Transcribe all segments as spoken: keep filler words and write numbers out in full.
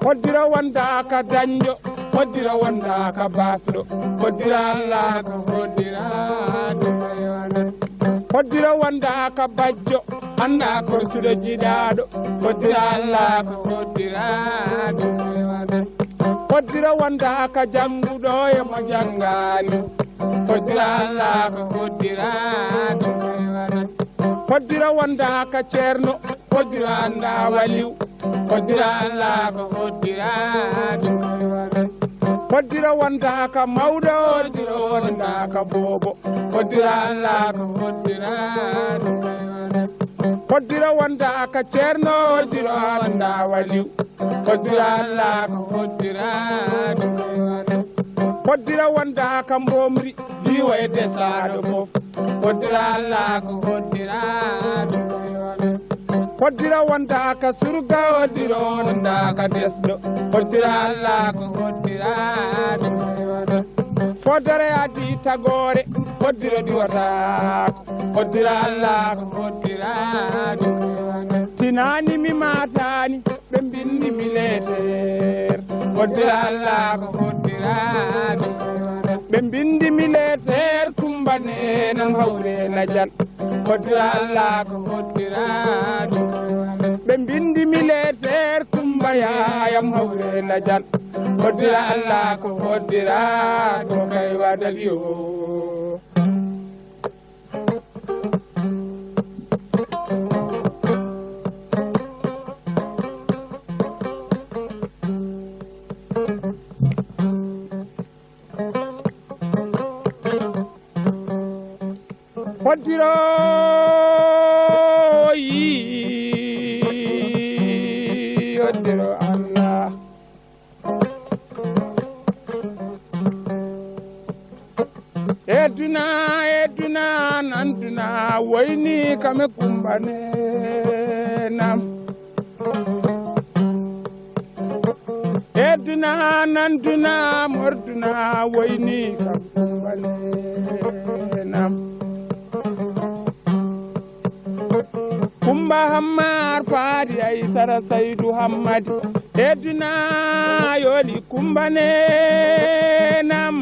Hoddira wondaaka dañjo, hoddira wondaaka baasɗo, hoddira Allah ko hoddira ɗum rewana. Hoddira wondaaka bajjo, annda korsuɗo jiɗaaɗo, hoddira Allah ko hoddira ɗum rewana. Hoddira wondaaka jannguɗo e mo janngaani, hoddira Allah ko hoddira ɗum rewana. Hoddira wondaaka ceerno, hoddira annda waliw, hoddira Allah ko hoddira ɗum rewana. Hoddira wondaaka mawɗo, hoddira wondaaka boobo, hoddira Allah ko hoddira ɗum rewana. Hoddira wondaaka ceerno, hoddira annda waliw, hoddira Allah ko hoddira ɗum rewana. Hoddira wondaaka mbomri, diwo e desaaɗo fof, hoddira Allah ko hoddira ɗum rewana. Hoddira wondaaka surga, hoddira wondaaka desɗo, hoddira Allah ko hoddira ɗum rewana. Fodore adii tagoore, hoddira diwataako, hoddira Allah ko hoddira ɗum rewana. Tinaani mi maataani, ɓe mbinndi mi leeter, hoddira Allah ko hoddira ɗum rewana. Ɓe mbinndi mi leeter, Kumba Neenam Hawre Lajan, hoddira Allah ko hoddira ɗum rewana. Ɓe mbinndi mi leeter, Kumba Yaayam Hawre Lajan, hoddira Allah ko hoddira ɗum kay wadal yo. Hoddiro yi, hoddiro Allah. Eduna, eduna, nanduna, woyni kame Kumba Neenam. Eduna, nanduna, morduna, woyni kame Kumba Neenam. Kumba Hammar Faadi Aysara Saydu Hammadi, eduna yooli Kumba Neenam.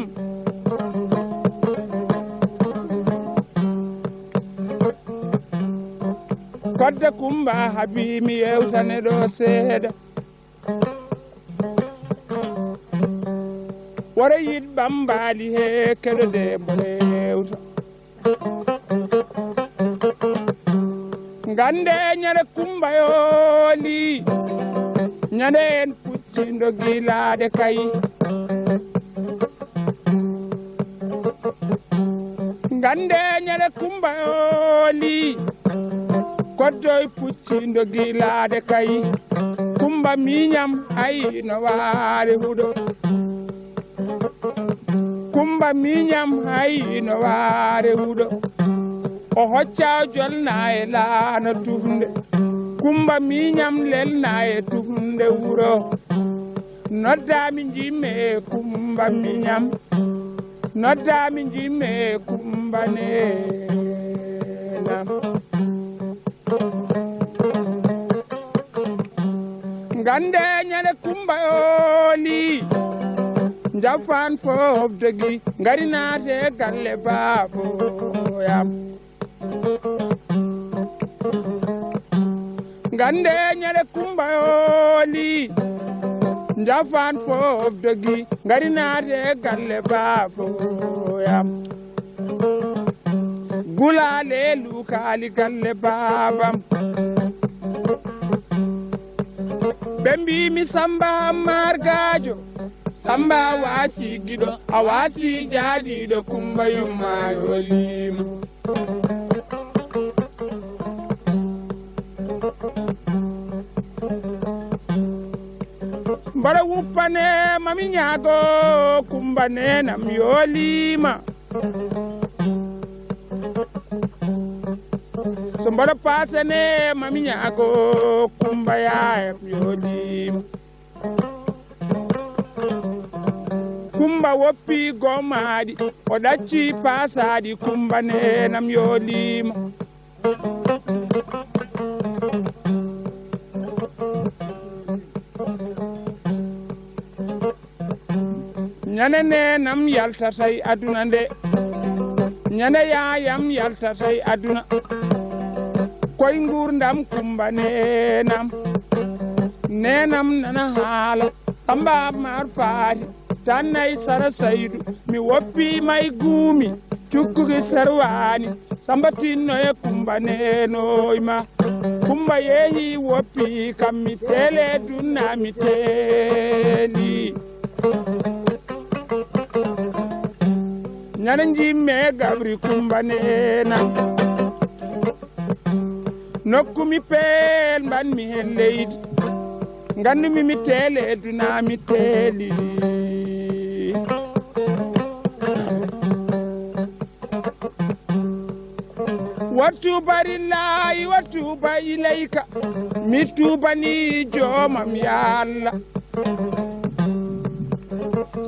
Kodde Kumba Habi mi yewtane ɗo seeɗa. Wara yiɗ Bambaali he keɗode mbo hewta. Ngande ñande Kumba yooli, ñande en puccindo gilaade kay. Ngande ñande Kumba yooli, koddoy puccindo gilaade kay. Kumba miñam ay no waare huɗo. Kumba miñam hay no waare huɗo. O hocca o jolna e laana tufnde. Kumba miñam lelna e tufnde wuro. Nodda mi jimme Kumba miñam. Nodda mi jimme Kumba Neenam. Ngande ñande Kumba yooli, njafan fof dogi, ngari naate galle baabo yam. Ngande ñande Kumba yooli, njafan fof dogi, ngari naate galle baabo yam. Gulaale lukaali galle baabam. Ɓe mbii mi Samba Ammar Gaajo, Samba waasi giɗo, a waasi jaadiiɗo, Kumba yumma yolima. Mboɗo wuppane mami ñaago, Kumba Neenam yolima. So mboɗo paasane mami ñaago, Kumba Yaayam yolima. Kumba woppi gomaaɗi, o ɗacci paasaaɗi, Kumba Neenam yolima. Ñande neenam yaltatay aduna nde, ñande yaayam yaltatay aduna. Koy nguurndam Kummba neenam, neenam nana haala. Samba Amar Faati, tan nay Sara Saydu, mi woppi may guumi, cukkuki serwaani. Samba tinno e Kummba neenoy ma. Kummba yehi woppi kam mi teele dunna mi teeli. Ñande njimme gabri Kummba neena. Nokku mi peel mban mi hen leydi. Nganndu mi mi teele duna mi teeli. Wa tuuba lillaahi wa tuuba ilayka. Mi tuubani joomam ya Allah.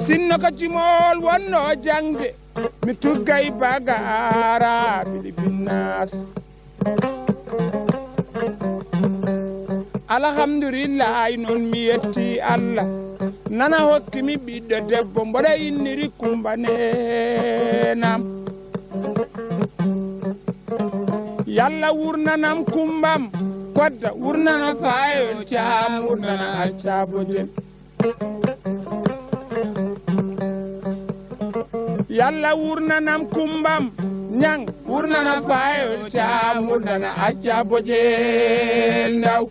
Sinno ko jimol wonno jaŋde. Mi tuggay bagaara Filipinnaas. Alhamdulillahi, noon mi yetti Allah. Nana hokki mi ɓiɗɗo debbo, mboɗo inniri Kummba neenam. Yalla wurnanam Kummbam, kodda wurnana Faayol Caam, wurnana Acca Bojel. Yalla wurnanam Kummbam, Ñaŋ wurnana Faayol Caam, wurnana Acca Bojel Ndaw.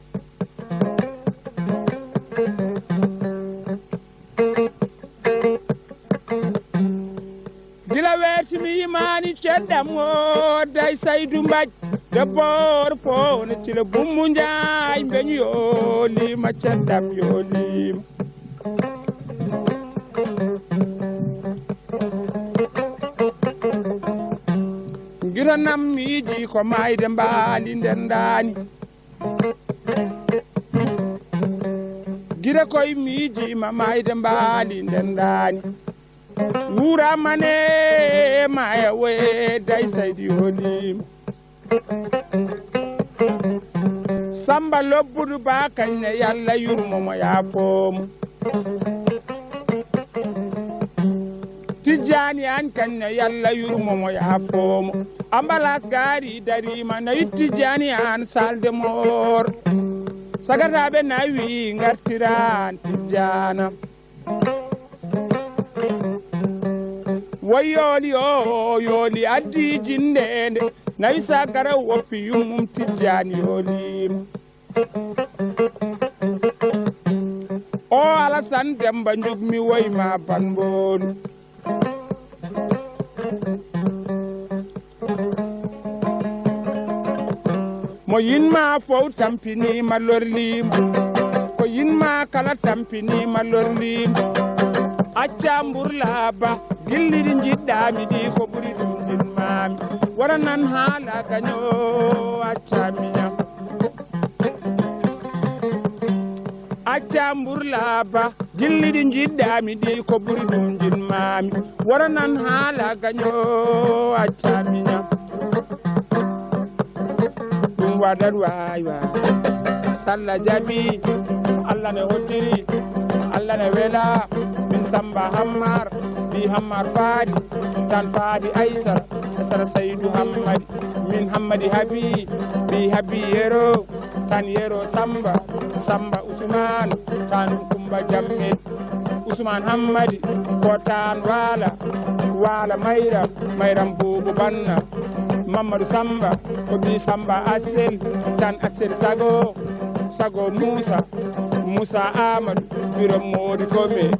Gila weeti mi yimaani ceddam o day Saydu Mbaj. Debbo oor fof ne cila Bumbu Njaay mbeñu yooliima ceddam yooliima. Ngiranam miiji ko maayde mbaali nden ndaani. Gila koy miijiima maayde mbaali nden ndaani. Wuura mane maaya woye day Saydi holiima. Samba Lobbudu Ba kañ ne Yalla yurmo mo yaafoo mo. Tijjaani Aan kañ ne Yalla yurmo mo yaafoo mo. Ambalaas gaari dariima nawi Tijjaani Aan salle de mort. Sagataaɓe nawi ngartiraan Tijjaana. Wo yooli o yooli addi jinndeende, nawi sagara woppi yummum Tijjaani yooliima. O Alasan Demmba Njuug mi woy ma ban mboolu. Mo yinma fow tampinima lorlima, ko yinma kala tampinima lorlima. Acca mburla ba, gilliɗi jiɗɗami ɗi ko ɓuri ɗum jinmami. Wara nan haala gaño, acca miña. Acca mburla ba, gilliɗi jiɗɗami ɗi ko ɓuri ɗum jinmami. Wara nan haala gaño, acca miña. Ɗum waɗat wawa. Salla jaɓi, Allah ne hoddiri, Allah ne wela. Min Samba Hammar, bi Hammar Faadi, tan Faadi Aysara, Aysara Saydu Hammadi. Min Hammadi Habi, bi Habi Yero, tan Yero Samba, Samba Usman, tan Kumba Jammel. Usman Hammadi, ko tan Waala, Waala Mayram, Mayram Buubu Banna. Mamadou Samba, ko bi Samba Assel, tan Assel Sago, Sago Moussa, Moussa Amadou, Biro Modi Kome.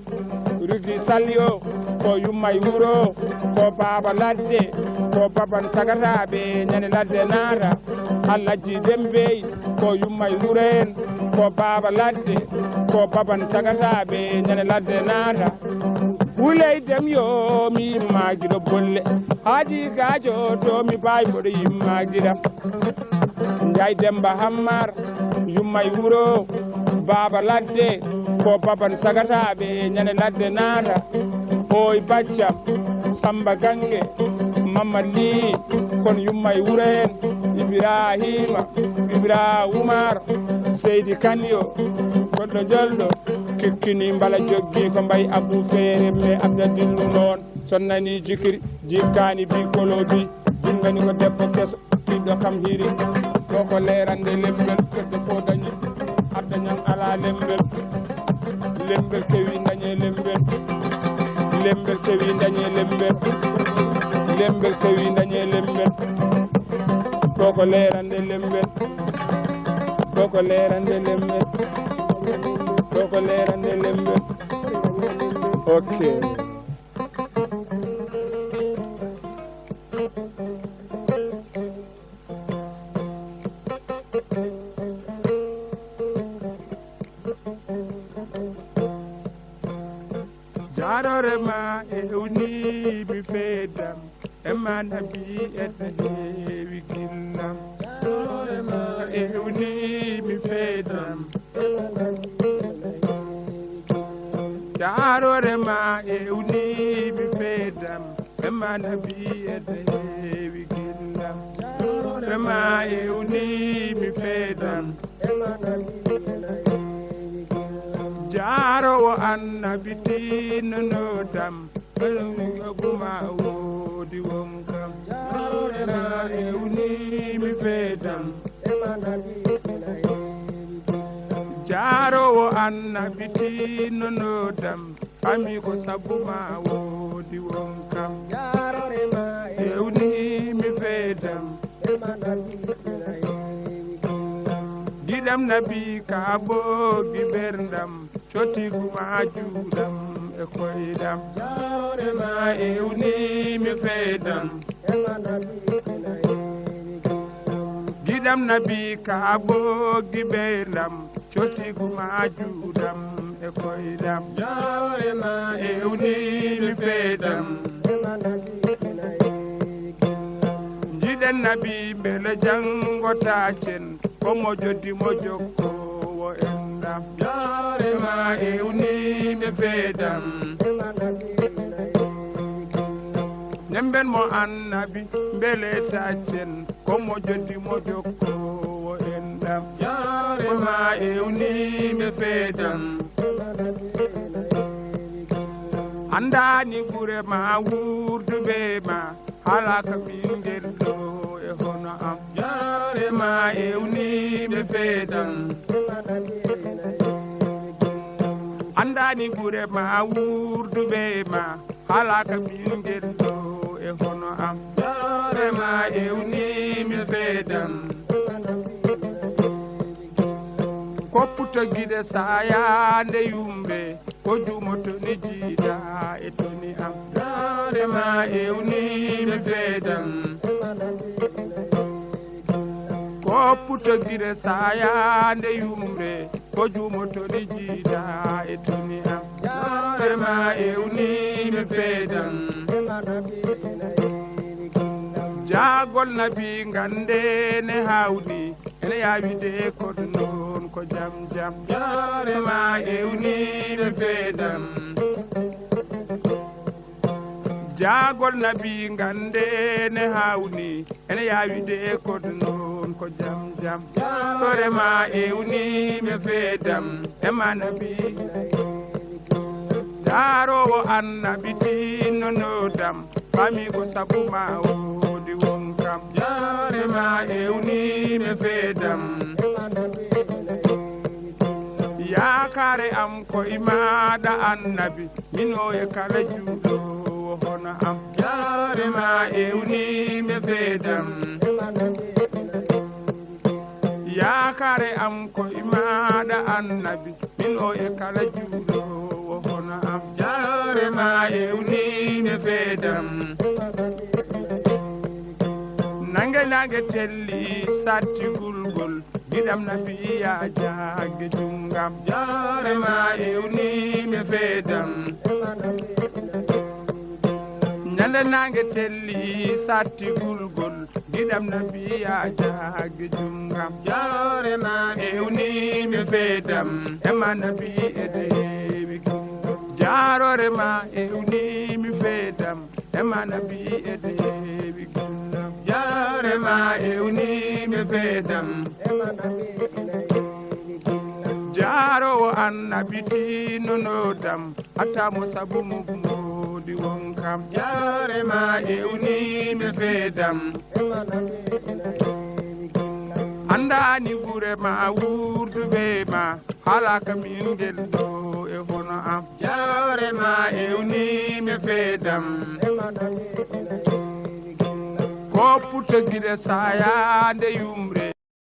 Rugi Salyo, ko yummay wuro, ko baaba ladde, ko baban sagataaɓe, ñande ladde naata. Alhaji Dembey, ko yummay wuro en, ko baaba ladde, ko baban sagataaɓe, ñande ladde naata. Wuley dem yo mi yimma giɗo bolle, haadi gaajo to mi baay mboɗo yimma giɗa. Njaay Demba Hammar, yummay wuro, baaba ladde, ko baban sagataaɓe, ñande ladde naata. Oy bacca, Samba Gange, Mamma Li, kon yummay wuro en, Ibrahima, Bira Umar, Seydi Kan yo, goɗɗo jolɗo, kikkini mbala joggi ko mbay Abu Feere me Abda Dillu noon. Sonnani jikiri, jikkaani bi kolo bi, jingani ko debbo keso, ɓiɗɗo kam hiri. Ɗo ko leerande lembel, fedde ko dañi, Abda Ñaŋ ala lembel. Lembel kewi dañe lembel. Lembel kewi dañe lembel. Lembel kewi dañe lembel. Ɗo ko leerande lembel. Ɗo ko leerande lembel. Ɗo ko leerande lembel. Ok. Jaarore ma e ewni mi feedam, e ma nabi e heewi gillam. Jaarore ma e ewni mi feedam. Jaarore ma e ewni mi feedam, e ma nabi e heewi gillam. Jaarore ma e ewni mi feedam. Jaarowo annabi tinnono dam, ɓelnuɗo guma woodi wonkam. Jaaroore ma e uni mi feedam. Jaarowo annabi tinnono dam, fami ko sabu ma woodi wonkam. Jaaroore ma e uni mi feedam. Giɗam nabi ka boggi berndam, cotigu ma juuɗam e koyɗam. Jaarore ma e uni mi feedam. Giɗam nabi ka boggi berndam, cotigu ma juuɗam e koyɗam. Jaarore ma e uni mi feedam. Jiɗen nabi mbele janngo taacen, ko mo joddi mo jokkowo enɗam. Jaarore ma e uni mi feedam. Nemben mo annabi mbele taacen, ko mo joddi mo jokkowo enɗam. Jaarore ma e uni mi feedam. Andaani gure ma wurdu be ma, hala ka ɓingel ɗo e hono am. Jaarore ma e uni mi feedam. Andaani gure ma wurdu be ma, hala ka ɓingel ɗo e hono am. Jaarore ma e uni mi feedam. Kopputo gide sayande yumbe, ko jumo toni jiida e toni am. Jaarore ma e uni mi feedam. Kopputo gide sayande yumbe, ko jumo toni jiida e toni am. Jaarore ma e uni mi feedam. Jaagol nabi ngande ne hawni, ene yaawi de kodo noon ko jam jam. Jaarore ma e uni mi feedam. Jaagol nabi ngande ne hawni, ene yaawi de kodo noon ko jam jam. Jaarore ma e uni mi feedam, e ma nabi. Jaarowo annabi tinnono dam, fami ko sabu ma woodi wonkam. Jaarore ma e uni mi feedam. Yaakaare am ko imaɗa annabi, min o e kala juuɗowo hono am. Jaarore ma e uni mi feedam. Yaakaare am ko imaɗa annabi, min o e kala juuɗowo hono am. Jaarore ma e uni mi feedam. Nange nange telli satti gulgol, giɗam nabiya jaage jungam. Jaarore ma e uni mi feedam. Ñande nange telli satti gulgol, giɗam nabiya jaage jungam. Jaarore ma e uni mi feedam, e ma nabi e dewi gundam. Jaarore ma e uni mi feedam, e ma nabi e dewi gundam. Jaarore Jaare ma ewni mi feedam. Jaaro o annabi tino no dam. Attamo sabu mo moodi won kam. Jaare ma ewni mi feedam. Andani gure ma wurdu be ma. Hala ka min del do e hono am. Jaare ma ewni mi feedam. Ko puta gide saya nde yumre.